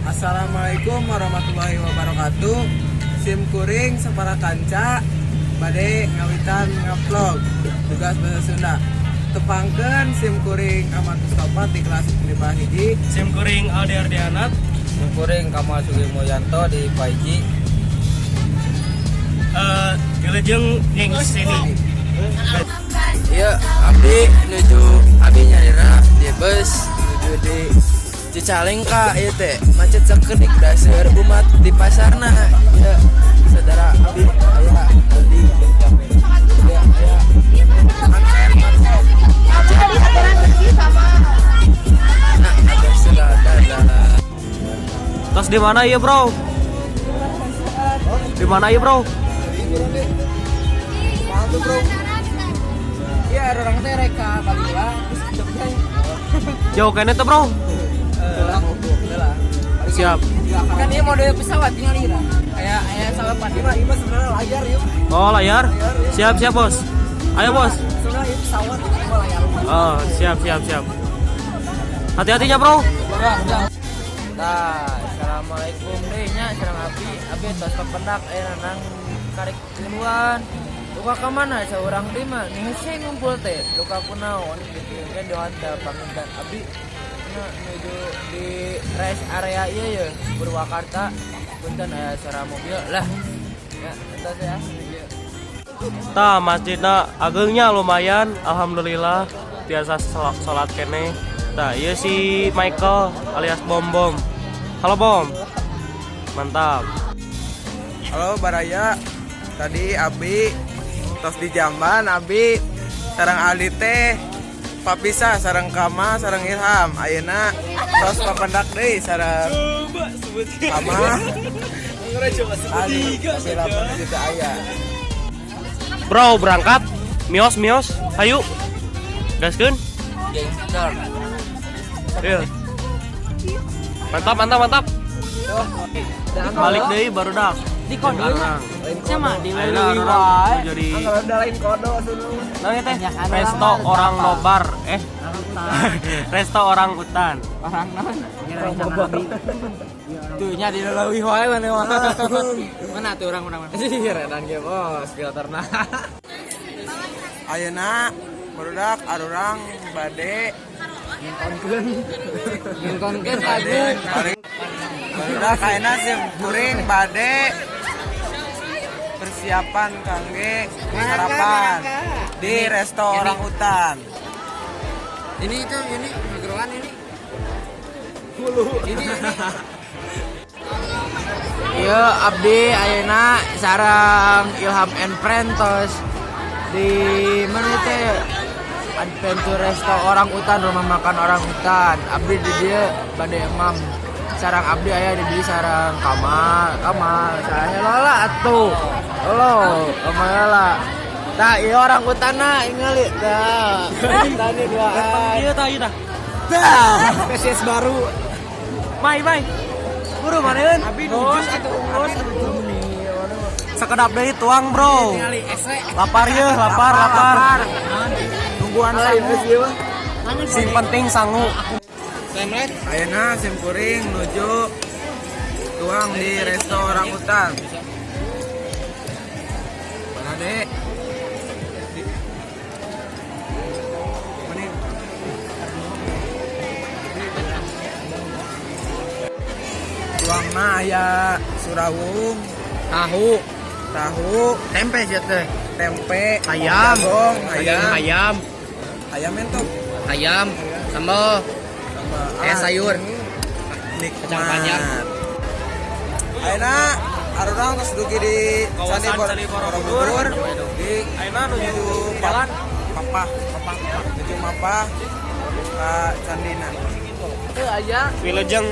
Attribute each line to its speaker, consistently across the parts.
Speaker 1: Assalamualaikum warahmatullahi wabarakatuh. Sim kuring sapara kanca bade ngawitan ngevlog tugas bahasa Sunda. Tepangkeun, sim kuring Ahmad Mustafa di kelas 5 hiji.
Speaker 2: Sim kuring Aldi Ardianat.
Speaker 3: Sim kuring Kamal Sugi Mulyanto di Paiji.
Speaker 2: Wilujeng geng sini.
Speaker 3: Iya, abdi nuju, abdi nyalira di bus nuju di Cicalengka. Ieu teh macet sakedik da seueur umat di pasarna. Ieu saudara abdi aya Aldi, ya aya.
Speaker 4: Tadi aturan bersih sama
Speaker 3: Nah, ada sudah ada.
Speaker 2: Tos di mana ya, bro? Di mana ya, bro?
Speaker 1: Mantap, bro.
Speaker 3: Iya, orang teh reka balila terus Jogja.
Speaker 2: Jauh keneh tuh, bro.
Speaker 3: Udah lah.
Speaker 2: Siap.
Speaker 3: Kan ini mode pesawat tinggal ira. Kayak kayak salapan.
Speaker 1: Ima ima sebenarnya layar yuk.
Speaker 2: Oh, layar. Siap, siap, bos. Ayo, bos.
Speaker 1: Sebenarnya ini pesawat ini mau layar.
Speaker 2: Oh, siap, siap, siap. Hati-hatinya, bro.
Speaker 3: Udah, udah. Nah, assalamualaikum deh nya sareng abdi, abdi tos papendak aya nang karek tiluan. Duka ka mana saurang deui mah nih hese ngumpul teh. Duka kunaon gitu kan doan teh pangintan abdi na nuju di rest area ieu ya, Purwakarta. Punten aya suara mobil lah. Ya, entos ya nuju.
Speaker 2: Tah, masjidna agengnya lumayan, alhamdulillah biasa sholat keneh. Tah, iya si Michael alias Bom Bom. Halo, Bom. Mantap.
Speaker 1: Halo, Baraya. Tadi Abi tos di jamban, Abi sareng Aldi teh papisah sareng Kama sareng Ilham. Ayeuna tos papendak deui sareng Kama. Ali bila menuju ke aya.
Speaker 2: Bro, berangkat. Mios, mios. Ayo. Gaskeun.
Speaker 3: Gangster.
Speaker 2: Iya. Mantap, mantap, mantap. Balik deui, barudak.
Speaker 3: Di kode sama di
Speaker 2: Ayeuna urang jadi
Speaker 1: Kalau udah lain kodo dulu.
Speaker 2: Namanya teh resto orang nobar, eh, resto orang utan.
Speaker 3: Orang naon? Tuh nya di leuwih wae mana mah. Mana tuh orang orang mana? Sih redan ge bos filterna.
Speaker 1: Ayeuna barudak arurang bade
Speaker 3: Nontonkeun lagu.
Speaker 1: Barudak, ayeuna sim kuring bade persiapan kangge sarapan di resto orang utan.
Speaker 3: Ini itu ini mikroan ini. Ini ini. Iya, abdi ayeuna sareng Ilham and Friend tos di mana itu, Adventure Resto Orang Utan, rumah makan orang hutan. Abdi di dieu bade emam. Sareng abdi aya di dieu sareng Kamal, Kamal, saya lola atuh. Halo, Kamal lola. Tah, ieu orang utana ingali tah. Tadi duaan.
Speaker 2: Iya tah, iya tah.
Speaker 3: Tah, spesies baru.
Speaker 2: Mai, mai.
Speaker 3: Buru mana?
Speaker 1: Abi nuju atuh unggus.
Speaker 2: Sekedap deui tuang, bro. Lapar ya, lapar, lapar.
Speaker 1: Nungguan sangu.
Speaker 2: Sing penting sangu.
Speaker 1: Ayeuna sim kuring nuju tuang di resto orang utan. Mana dek? Mending. Tuangna aya surawung,
Speaker 3: Tahu,
Speaker 1: tahu,
Speaker 3: tempe sih teh.
Speaker 1: Tempe,
Speaker 3: Ayam.
Speaker 1: Jagong,
Speaker 3: Ayam,
Speaker 1: ayam,
Speaker 3: ayam,
Speaker 1: ayam entuk.
Speaker 3: Ayam, sambal,
Speaker 1: Sama
Speaker 3: sayur.
Speaker 1: Nikmat.
Speaker 3: Kacang panjang.
Speaker 1: Ayeuna arurang terus dugi di
Speaker 2: Kawasan
Speaker 1: Candi
Speaker 2: Candi Borobudur.
Speaker 1: Borobudur di
Speaker 2: Ayeuna nuju
Speaker 1: nuju
Speaker 2: jalan.
Speaker 1: Mapah, Mapah, nuju Mapah ka Candina.
Speaker 3: Itu aja.
Speaker 2: Wilujeng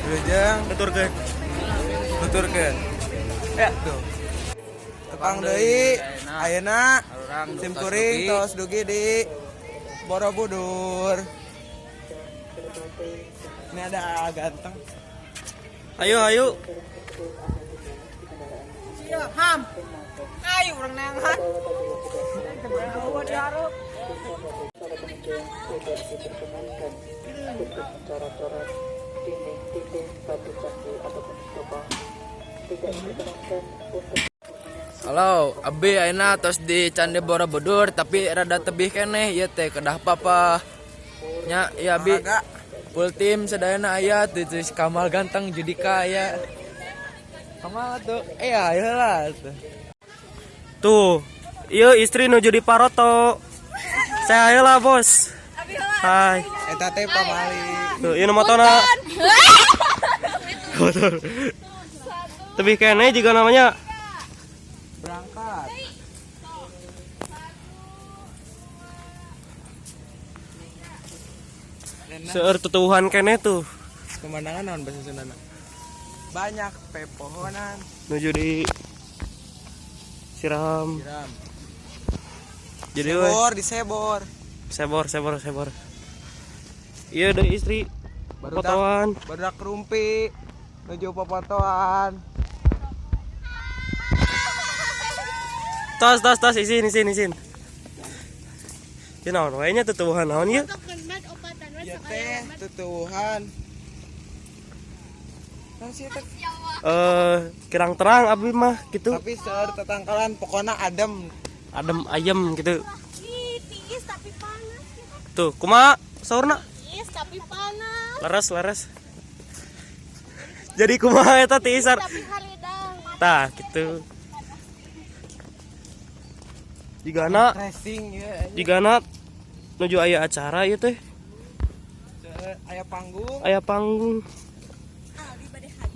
Speaker 1: Wilujeng
Speaker 2: nuturkeun.
Speaker 1: Nuturkeun.
Speaker 2: Ya.
Speaker 1: Tuh. Tepang deui ayeuna
Speaker 3: Arurang
Speaker 1: sim
Speaker 3: tos
Speaker 1: kuring
Speaker 3: dugi.
Speaker 1: Tos dugi di Borobudur. Ini ada ganteng.
Speaker 2: Ayo, ayo.
Speaker 3: Ham. Ayo urang neangan.
Speaker 5: Tidak diperkenankan untuk mencoret-coret dinding-dinding batu candi.
Speaker 3: Halo, abi ayeuna tos di Candi Borobudur, tapi rada tebih keneh ieu teh, kedah papa. Nya, ieu abi
Speaker 1: Olahraga.
Speaker 3: Full tim sadayana aya tuh, terus Kamal ganteng, Judika aya. Kamal tuh, eh ayo lah tuh.
Speaker 2: Tuh, iya istri nuju di Paroto. Saya lah, bos. Hai.
Speaker 1: Eta teh pamali.
Speaker 2: Tuh, ieu nu motona. Motor. Tebih keneh juga namanya.
Speaker 1: Berangkat.
Speaker 2: Seueur tutuwuhan keneh tuh.
Speaker 1: Pemandangan naon bahasa Sundana? Banyak pepohonan.
Speaker 2: Nuju di siram.
Speaker 1: Siram.
Speaker 2: Jadi we
Speaker 1: Sebor, disebor.
Speaker 2: Sebor, sebor, sebor. Iya dari istri
Speaker 1: Barudak,
Speaker 2: fotoan.
Speaker 1: Barudak rumpi nuju popotoan.
Speaker 2: Tos, tos, tos, isin, isin, isin. Ieu naon wae nya, tutuwuhan naon ieu?
Speaker 1: Ya teh tutuwuhan. Naon sih teh?
Speaker 2: Eh, kirang terang abi mah gitu.
Speaker 1: Tapi seueur tetangkalan, pokoknya adem.
Speaker 2: Adem ayem gitu.
Speaker 4: Ih, tiis tapi panas.
Speaker 2: Tuh, kumaha saurna?
Speaker 4: Tiis tapi panas.
Speaker 2: Leres, leres. Jadi kumaha eta tiisar?
Speaker 4: Tapi haridang.
Speaker 2: Tah, gitu. Jigana
Speaker 1: Racing ya.
Speaker 2: Jigana nuju aya acara ieu teh,
Speaker 1: Seueur aya panggung.
Speaker 2: Aya panggung.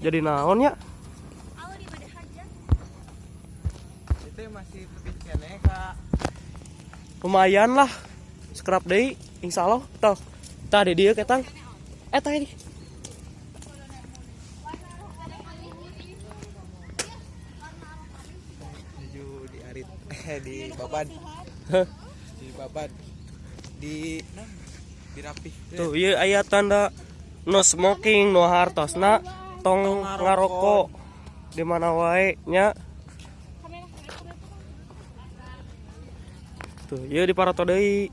Speaker 2: Jadi naon ya?
Speaker 1: Itu masih tebih keneh ka.
Speaker 2: Lumayan lah. Sekerap deui, insyaallah. Tah. Tah di dieu ketang. Eh, tah ini.
Speaker 1: Nuju di arit, eh di babad.
Speaker 2: Hah.
Speaker 1: Di babad. Di nah, di rapih.
Speaker 2: Tuh, ieu aya tanda no smoking, no hartosna tong ngarokok di mana wae nya. Tuh, ieu di Paroto deui.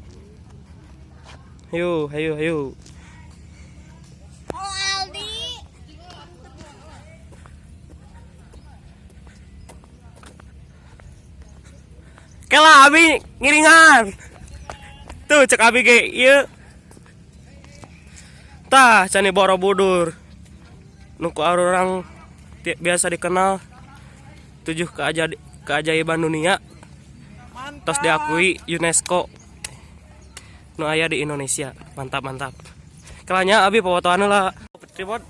Speaker 2: Hayu, hayu, hayu.
Speaker 4: Oh, Aldi.
Speaker 2: Kela abi ngiringan. Tuh cek abi ge ieu. Tah Candi Borobudur. Nu ku urang biasa dikenal tujuh keajaiban dunia. Tos diakui UNESCO. Nu aya di Indonesia. Mantap, mantap. Kelanya abi popotoan lah. Tripod.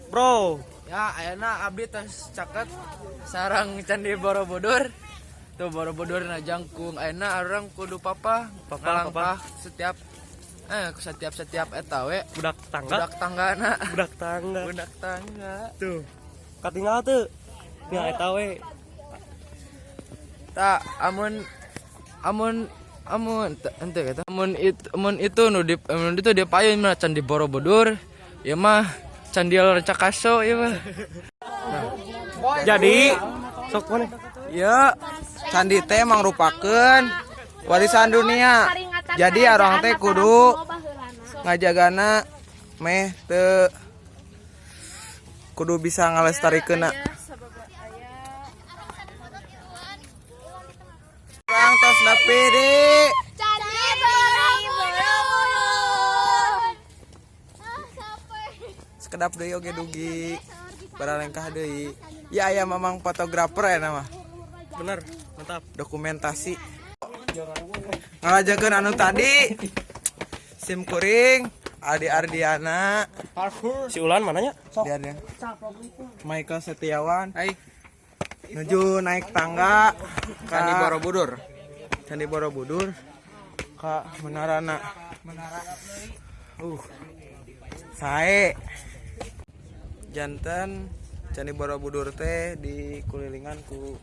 Speaker 2: Bro.
Speaker 3: Ya, ayeuna abdi tos caket sareng Candi Borobudur. Tuh Borobudur na jangkung. Ayeuna urang kudu papa,
Speaker 2: Papa,
Speaker 3: ngalangkah setiap setiap setiap eta we.
Speaker 2: Budak tangga.
Speaker 3: Budak tangga na.
Speaker 2: Budak tangga.
Speaker 3: Budak tangga.
Speaker 2: Tuh. Katinggal tuh. Ya eta we.
Speaker 3: Tak amun amun amun ente kata amun itu nu di amun itu dia payun mah Candi Borobudur ya mah Candi Cakaso ya mah.
Speaker 2: Jadi sok mana?
Speaker 1: Ya, candi teh mangrupakeun warisan dunia. Jadi urang teh kudu ngajagana meh teu kudu bisa ngalestarikeunna. Urang tos nepi di
Speaker 4: Candi Borobudur. Ah, sampai.
Speaker 1: Sekedap deui oge dugi. Baralengkah deui. Ya aya mamang fotografer ya nama.
Speaker 2: Bener, mantap.
Speaker 1: Dokumentasi. Ngalajakeun anu tadi. Sim kuring, Adi Ardiana,
Speaker 2: Si Ulan mananya?
Speaker 1: Dia dia. Michael Setiawan. Hai. Nuju naik tangga ke
Speaker 3: Candi Borobudur.
Speaker 1: Candi Borobudur ke Menarana. Sae. Janten Candi Borobudur teh di kulilingan ku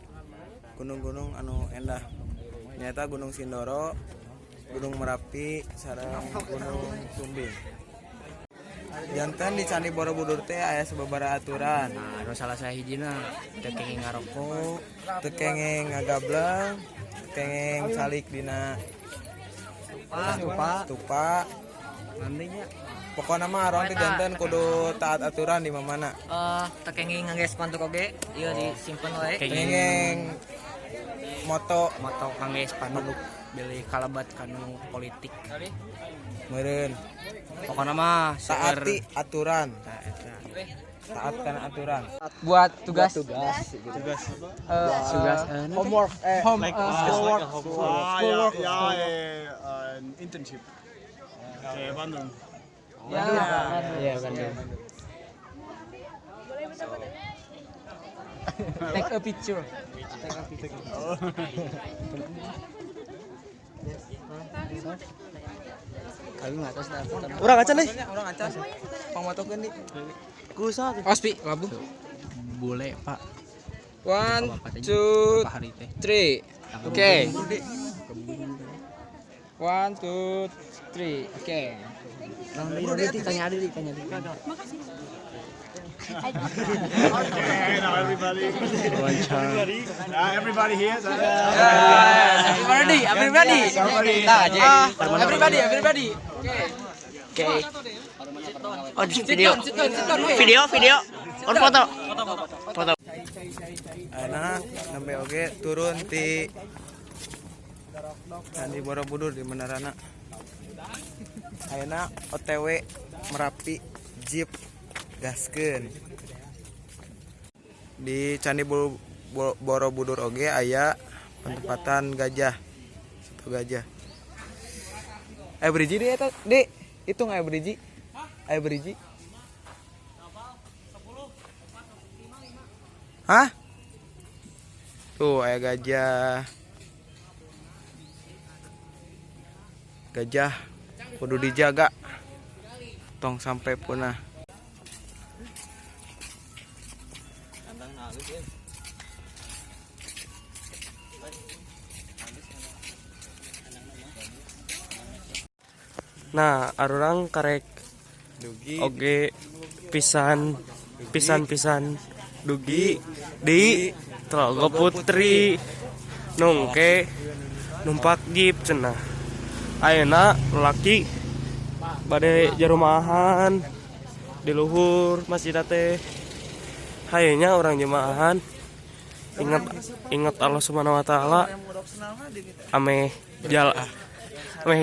Speaker 1: gunung-gunung anu endah. Nyata Gunung Sindoro, Gunung Merapi, sareng Gunung Sumbing. Janten di Candi Borobudur teh aya sababaraha aturan.
Speaker 3: Nah, nu salah sahijina teu kenging ngarokok.
Speaker 1: Teu kenging ngagableng, teu kenging calik dina
Speaker 3: stupa.
Speaker 1: Stupa.
Speaker 3: Nantinya.
Speaker 1: Pokoknya mah urang teh janten kudu taat aturan di mana.
Speaker 5: Eh, teu kenging ngangge spanduk oge, ieu disimpen wae.
Speaker 1: Kenging moto.
Speaker 3: Moto kangge spanduk bilih kalebet kanu politik.
Speaker 1: Meureun.
Speaker 3: Pokoknya mah seueur.
Speaker 1: Taati aturan. Taat kana aturan.
Speaker 3: Buat tugas tugas tugas tugas
Speaker 1: Homework
Speaker 3: home
Speaker 1: schoolwork.
Speaker 6: Ah, ja, ja, ein Internship. Bandung.
Speaker 3: Ya, ya Bandung. Take a picture. Take a picture. Kami nggak tahu.
Speaker 2: Urang acan deh.
Speaker 1: Urang acan. Pangmotokeun di.
Speaker 2: Kusa.
Speaker 3: Ospi, labu. Boleh, Pak.
Speaker 1: One, two,
Speaker 3: Hari teh.
Speaker 1: three. Oke. One, two, three. Oke.
Speaker 3: Tanya Adi, tanya Adi.
Speaker 6: Okay, now everybody. Yeah, everybody here.
Speaker 3: Everybody, everybody.
Speaker 6: Somebody.
Speaker 3: Everybody, everybody. Oke.
Speaker 5: Oh, video. Video, video. On foto. Foto.
Speaker 1: Ayeuna sampai oge turun ti Candi Borobudur di Menarana. Ayeuna OTW Merapi jeep gaskeun. Di Candi Borobudur oge aya penempatan gajah. Satu gajah. Aya beriji di eta, Di. Hitung aya beriji. Aya beriji. Hah? Tuh aya gajah. Gajah kudu dijaga. Tong sampai punah.
Speaker 2: Nah, arurang karek
Speaker 1: Dugi.
Speaker 2: Oge pisan pisan pisan dugi di Telaga Putri nungke numpak jeep cenah. Ayeuna laki bade jarumahan di luhur masjid teh. Hayanya urang jemaahan ingat ingat Allah Subhanahu wa taala, ameh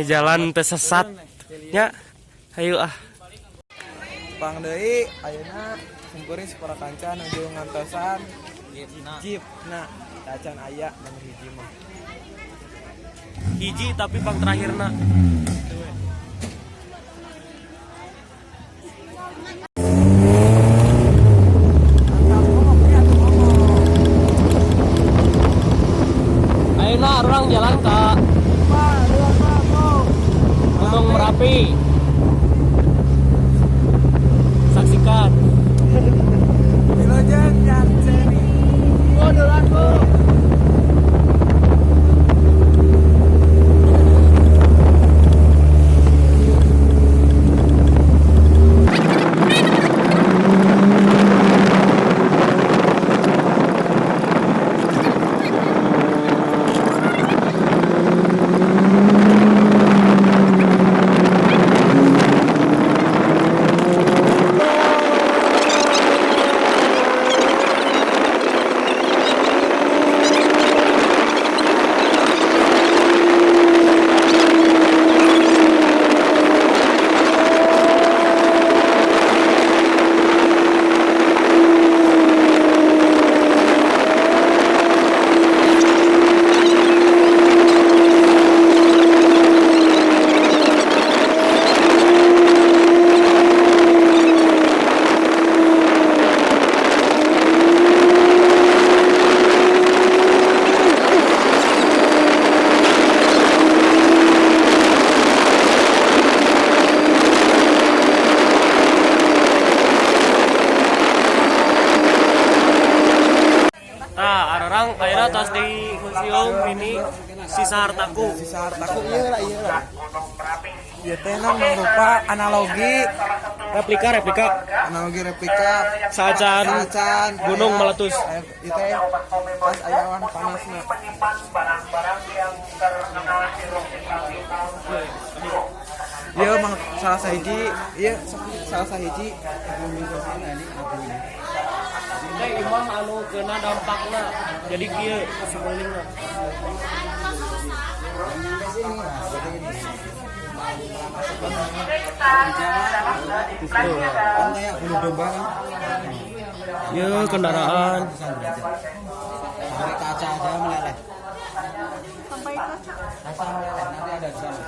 Speaker 2: jalan teu sesat nya. Hayu ah.
Speaker 1: Pang deui ayeuna simkuring sapara kanca nuju ngantosan jeep. Nah, tacan aya nomor hiji mah.
Speaker 2: Hiji tapi pang terakhirna. Ayeuna urang jalan ke Gunung Merapi. Saksikan.
Speaker 1: Wilujeng nyakseni.
Speaker 2: Nah, arurang ayeuna tos di Museum Mini Sisa Hartaku.
Speaker 1: Sisa hartaku, iya lah, iya lah. Ieu teh na mangrupa analogi
Speaker 2: Replika replika
Speaker 1: analogi replika
Speaker 2: saacan
Speaker 1: saacan
Speaker 2: gunung meletus.
Speaker 1: Aya ieu teh pas aya awan panasna.
Speaker 7: Menyimpan barang-barang yang terkena erupsi tahun.
Speaker 1: Iya mang salah sahiji, iya salah sahiji.
Speaker 2: Teh imah anu kena dampakna. Jadi kieu sekelilingna.
Speaker 1: Kan kayak bulu domba kan.
Speaker 2: Ieu kendaraan.
Speaker 3: Sampai kaca aja meleleh.
Speaker 4: Sampai kaca.
Speaker 3: Kaca meleleh nanti ada di sana.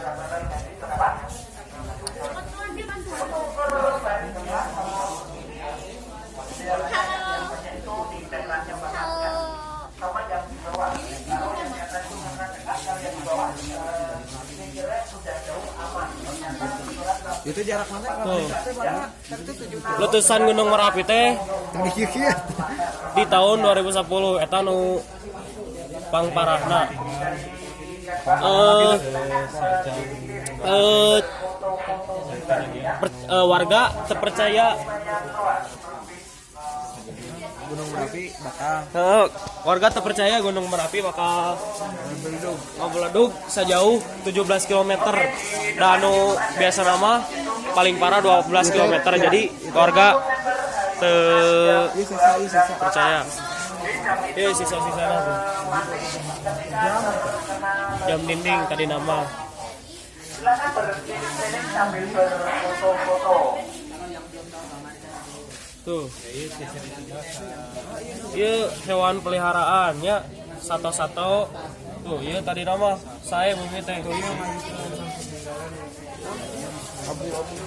Speaker 4: Halo.
Speaker 1: Itu jarak mana?
Speaker 2: Tuh. Letusan Gunung Merapi teh di tahun 2010 eta nu pangparahna. Eh eh warga terpercaya
Speaker 1: Gunung Merapi bakal
Speaker 2: warga terpercaya Gunung Merapi bakal ngabeledug sejauh 17 km dan anu biasa nama paling parah 12 km, jadi warga
Speaker 1: Iya sisa, iya sisa.
Speaker 2: percaya. Iya sisa-sisa tuh. Jam dinding tadi nama. Tuh. Iya hewan peliharaan ya satu-satu. Tuh, iya tadi nama saya bumi teh.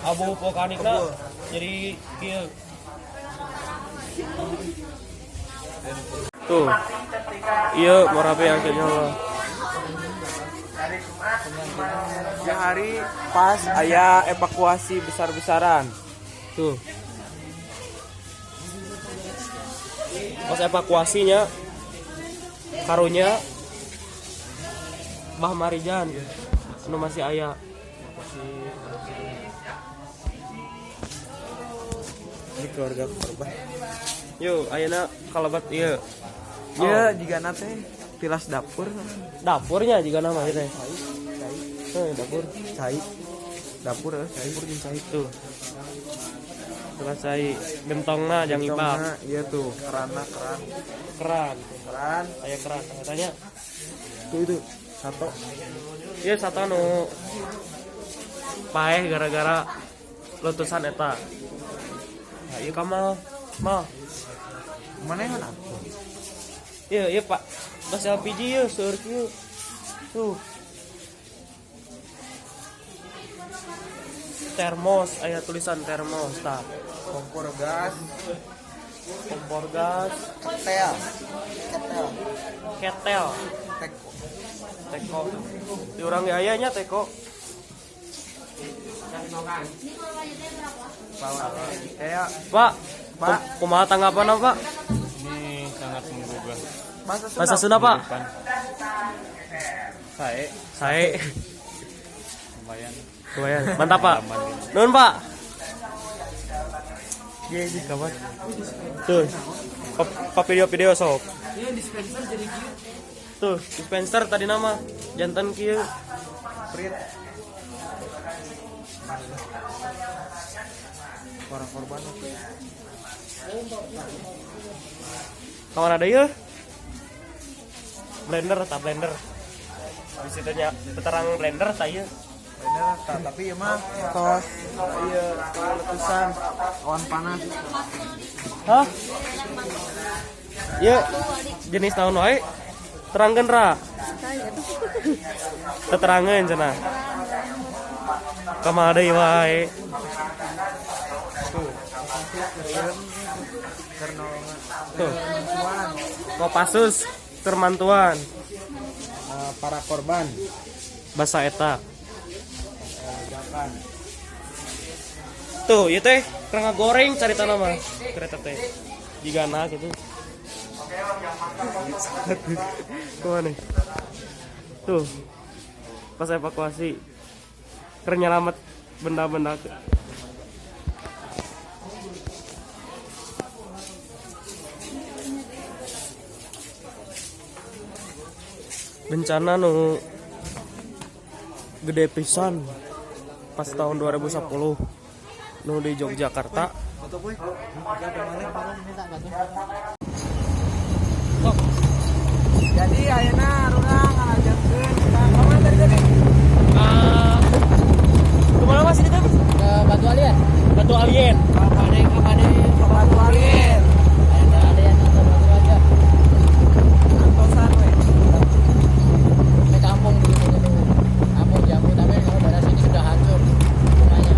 Speaker 2: Abu vulkanikna jadi kieu. Tuh. Iya, Merapi akhirnya lah.
Speaker 1: Ya hari pas aya evakuasi besar-besaran.
Speaker 2: Tuh. Pas evakuasinya karunya Bah Marijan anu masih aya.
Speaker 1: Ini keluarga korban.
Speaker 2: Yuk, ayeuna kalebat ieu.
Speaker 1: Ya, jika nate tilas dapur.
Speaker 2: Dapurnya juga nama ieu teh. Heuh, dapur.
Speaker 1: Cai. Dapur eh, cai. Dapur jeung cai.
Speaker 2: Tuh. Tilas cai gentongna jang ibak.
Speaker 1: Gentongna, iya tuh, kerana keran.
Speaker 2: Keran.
Speaker 1: Keran.
Speaker 2: Aya keran katanya.
Speaker 1: Tuh itu satu.
Speaker 2: Ieu satu nu paeh gara-gara letusan eta. Nah, ieu kamal. Mal.
Speaker 1: Mana yang aku?
Speaker 2: Iya, iya Pak. Gas LPG ya, seueur kieu. Tuh. Termos, aya tulisan termos tah.
Speaker 1: Kompor gas,
Speaker 2: Kompor gas,
Speaker 1: ketel. Ketel.
Speaker 2: ketel,
Speaker 1: Teko.
Speaker 2: Teko. Di urang ge aya nya teko.
Speaker 1: Kayak
Speaker 2: Pak,
Speaker 1: Pak.
Speaker 2: Kumaha tanggapan Pak?
Speaker 6: Ini sangat menggugah.
Speaker 1: Bahasa Sunda.
Speaker 2: Bahasa Sunda, Pak.
Speaker 6: Saya
Speaker 2: Sae.
Speaker 6: lumayan.
Speaker 2: Lumayan. Mantap, Pak. Nuhun, Pak. Tuh. Pa video-video sok.
Speaker 3: Iya dispenser jadi kieu.
Speaker 2: Tuh, dispenser tadi nama jantan kieu.
Speaker 1: Prit. Para korban.
Speaker 2: Kawan ada ya? Blender tak blender. Bisa tanya terang blender tak ya?
Speaker 1: Bener, tapi ya mah tos iya letusan awan panas.
Speaker 2: Hah? Ya, jenis tahun wae. Terangkeun ra. Teterangeun cenah. Kumaha deui wae.
Speaker 1: Tuh.
Speaker 2: Tuh. Kopassus keur mantuan
Speaker 3: Para korban.
Speaker 2: Basa eta. Tuh, ieu teh keur ngagoreng carita nama. Kereta teh. Jigana gitu. Kumaha nih? Tuh. Pas evakuasi keur nyelamet benda-benda. Bencana nu gede pisan. Pas tahun 2010 nu di Yogyakarta.
Speaker 1: Jadi ayeuna urang ngalajekeun ka mana tadi tadi?
Speaker 2: Kemana mas ini tadi?
Speaker 5: Ke Batu Alien.
Speaker 2: Batu Alien.
Speaker 1: Batu Alien.
Speaker 5: Ada yang nonton batu aja.
Speaker 1: Antosan we.
Speaker 5: Ini kampung dulu itu. Kampung jambu, tapi kalau daerah sini sudah hancur rumahnya.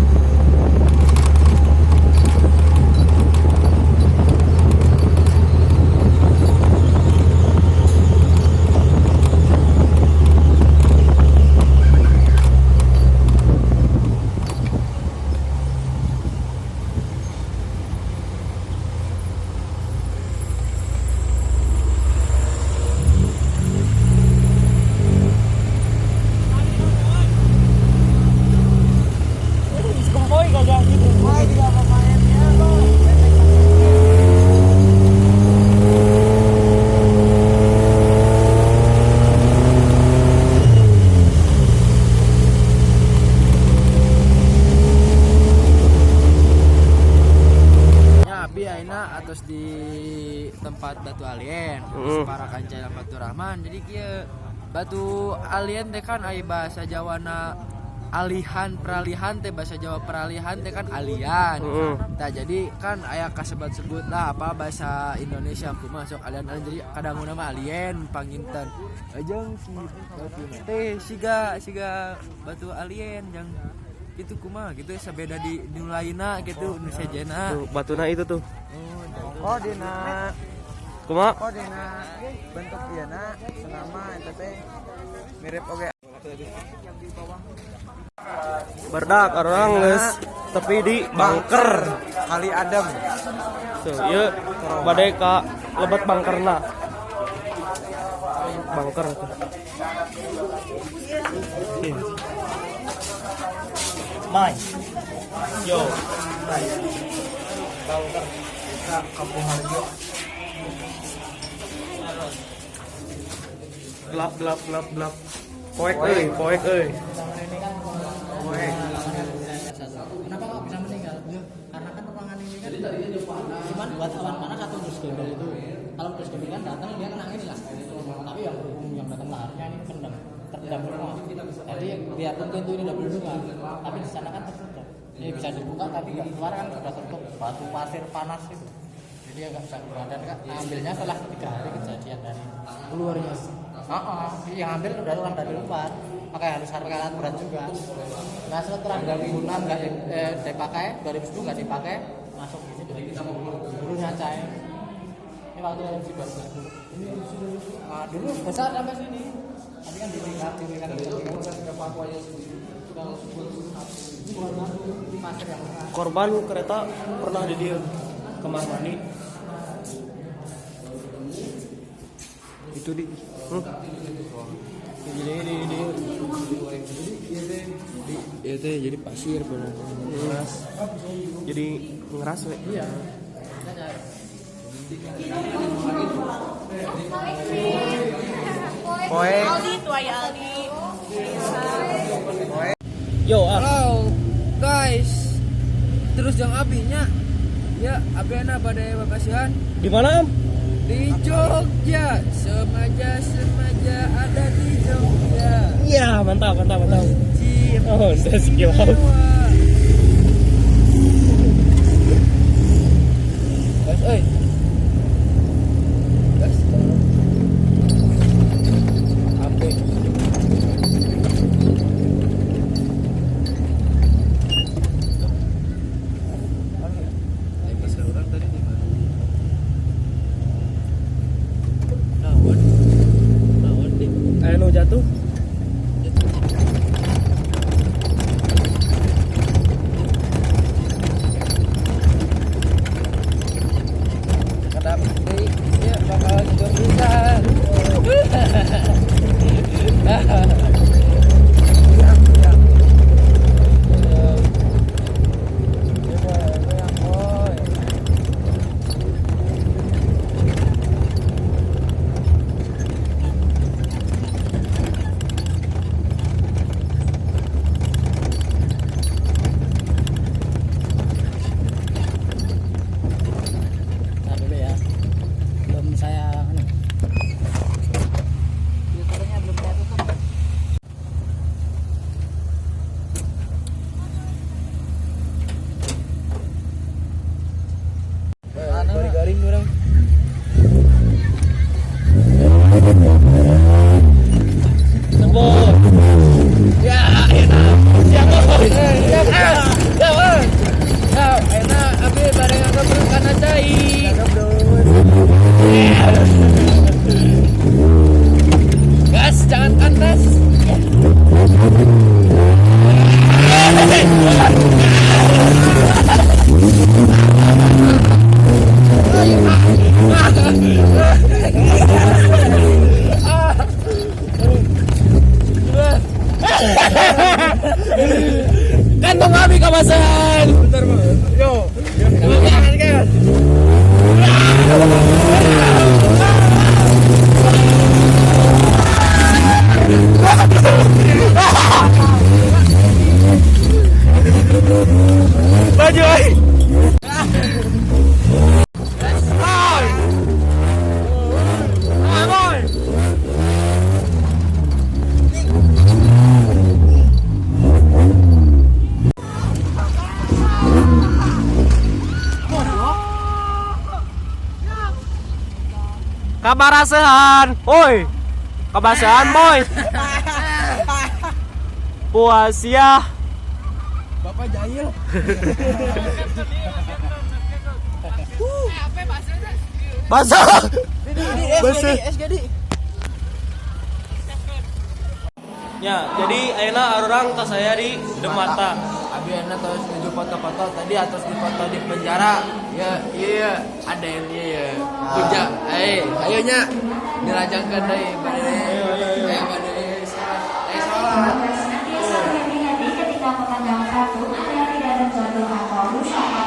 Speaker 2: Gempoy gajah gitu.
Speaker 1: Wah, juga pemainnya loh.
Speaker 3: Ya, abi ayeuna atos di tempat Batu Alien, para kanca Batu Rahman. Jadi kieu Batu Alien teh kan aya bahasa Jawana alihan peralihan teh, bahasa Jawa peralihan teh kan alian. Nah, jadi kan aya kasebat-sebut lah apa bahasa Indonesia kumaha sok alian alien, jadi kadang mah alien panginten. Jeung si batu teh siga siga batu alien jang itu kumaha gitu sabeda di nu lainna gitu nu sejena.
Speaker 2: Tuh, batuna itu tuh.
Speaker 1: Oh, dina
Speaker 2: Kumaha?
Speaker 1: oh dina bentuk ieu na senama eta teh mirip oge.
Speaker 2: Berdak orang geus tapi di bunker.
Speaker 1: Kali Adem.
Speaker 2: Tuh, ieu bade ka lebet bunkerna. Bunker tuh. Ih. Mai. Yo. Bunker.
Speaker 1: Kampung Harjo.
Speaker 2: Gelap gelap gelap gelap. Poek euy, poek euy.
Speaker 1: Poek.
Speaker 5: Kenapa kok bisa meninggal? Karena kan ruangan ini kan cuman buat awan panas atau dus gembel itu. Kalau dus gembel kan datang dia kena angin lah. Tapi yang yang datang laharnya ini pendam, terendam semua. Jadi biarpun pintu ini udah berbuka, tapi di sana kan tertutup. Ini bisa dibuka tapi nggak keluar kan sudah tertutup batu pasir panas itu. Jadi ya nggak bisa keluar dan kan ambilnya setelah 3 hari kejadian dari keluarnya. Oh, yang ambil udah orang dari luar, pakai harus pakai alat berat juga. Nah setelah 2006 nggak dipakai, 2010 nggak dipakai, masuk di sini dulunya cair. Ini waktu erupsi 2010. Nah, dulu besar sampai sini, tapi kan ditinggal, ditinggal, ini pasir yang keras.
Speaker 2: Korban kereta pernah di dieu kamar mandi. Itu di Jadi ini.
Speaker 3: Iya teh jadi pasir bener.
Speaker 2: Ngeras. Jadi ngeras we.
Speaker 5: Iya.
Speaker 1: Poek.
Speaker 4: Aldi tuh ya Aldi.
Speaker 1: Poek.
Speaker 2: Yo, ah.
Speaker 3: Halo guys. Terus jang abinya. Ya, abi ana bade babasihan
Speaker 2: Di mana? Am?
Speaker 3: di Jogja. Semaja semaja ada di Jogja.
Speaker 2: Iya, mantap, mantap, mantap.
Speaker 3: Masjid
Speaker 2: Oh, saya skill.
Speaker 3: Istimewa. Guys, oi. Guys. Ape.
Speaker 2: Aya nu jatuh.
Speaker 3: Kadang deui ieu bakal tidur pisan. Kantong kami kawasan. Bentar, yo. Yo.
Speaker 2: Baju ay. Kabarasehan, oi. Kabasehan, boy. Puasia.
Speaker 3: Bapak jahil.
Speaker 2: Basah.
Speaker 3: Basah. SGD.
Speaker 2: Ya, jadi ayeuna urang tos saya di Demata.
Speaker 3: Abi enak terus menuju foto-foto tadi atas di foto di penjara. Ya, iya, ada yang iya ya. Puja, eh, ayo nya dilajangkeun deui bade.